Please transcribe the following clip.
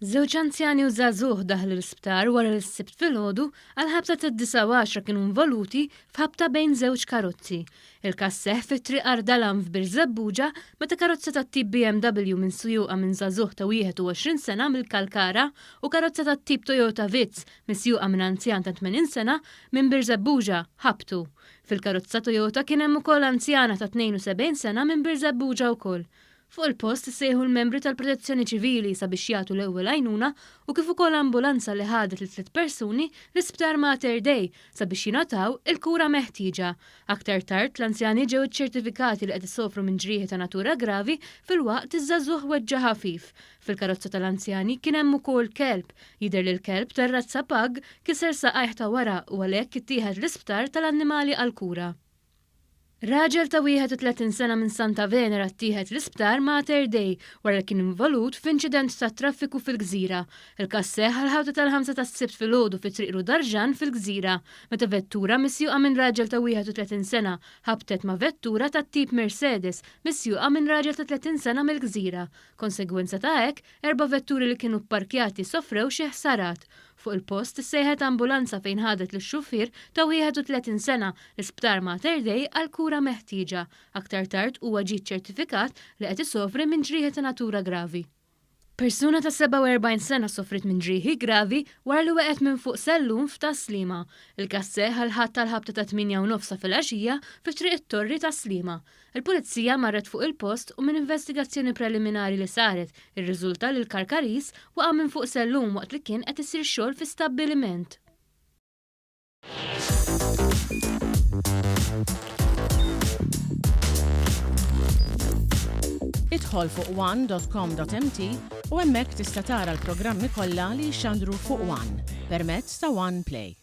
Żewġ anzjani u żagħżugħ daħlu l-isptar wara li s-Sibt filgħodu għall-ħabta tad-disgħa u għaxra kienu involuti f'ħabta bejn żewġ karozzi. Il-każ seħħ fi Triq Ardalan f'Birżebbuġa meta karozza tat-tip BMW minsjuqa minn żagħżugħ ta' 21 sena mill-Kalkara u karozza tat-tip Toyota Vitz misjuqa minn anzjan ta' 80 sena minn Birżebbuġa ħabtu. Fil-karozza Toyota kien hemm ukoll anzjana ta' 72 sena minn Birżebbuġa wkoll. Fuq il-post issejħu l-membri tal-Protezzjoni Ċivili sabiex jagħtu l-ewwel għajnuna u kif ukoll ambulanza li ħadet lit-tliet persuni l-Isptar Mater Dei sabiex jingħataw il-kura meħtieġa. Aktar tard, l-anzjani ġew iċċertifikati li qed isofru minn ġrieħi ta' natura gravi filwaqt iż-żagħżugħ weġġa' ħafif. Fil-karozza tal-anzjani kien hemm ukoll kelb. Jidher li l-kelb tar-razza Pug kiser saqajh ta' wara u għalhekk ittieħed l-isptar tal-annimali għall-kura. Raġel ta' 31 sena minn Santa Venera ttieħed l-Isptar Mater Dei wara li kien involut f'inċident tat-traffiku fil-Gżira. Il-każ seħħ għall-ħabta tal-ħamsa tas-Sibt filgħodu fi Triq Rudarġan fil-Gżira, meta vettura misjuqa minn raġel ta' 31 sena ħabtet ma' vettura tat-tip Mercedes misjuqa minn raġel ta' 30 sena mill-Gżira. Konsegwenza ta' hekk, erba' vetturi li kienu pparkjati sofrew xi ħsarat. Fuq il-post issejħet ambulanza fejn ħadet lix-xufier ta' 31 sena l-Isptar Mater Dei għall-kura meħtieġa. Aktar tard huwa ġie ċċertifikat li qed isofri minn ġrieħi ta' natura gravi. Persuna ta' 47 sena sofriet minn ġrieħi gravi wara li waqgħet minn fuq sellum f'Tas-Sliema. Il-każ seħħ għall-Ħadd għall-ħabta ta' tmienja u nofs ta' filgħaxija fi Triq it-Torri Tas-Sliema. Il-Pulizija marret fuq il-post u minn investigazzjoni preliminari li saret, irriżulta li l-Karkariż waqa' minn fuq sellum waqt li kien qed isir xogħol fi stabbiliment. Idħol fuq one dot com dot mt u hemmhekk tista' tara l-programmi kollha li jixxandru fuq one permezz ta' One Play.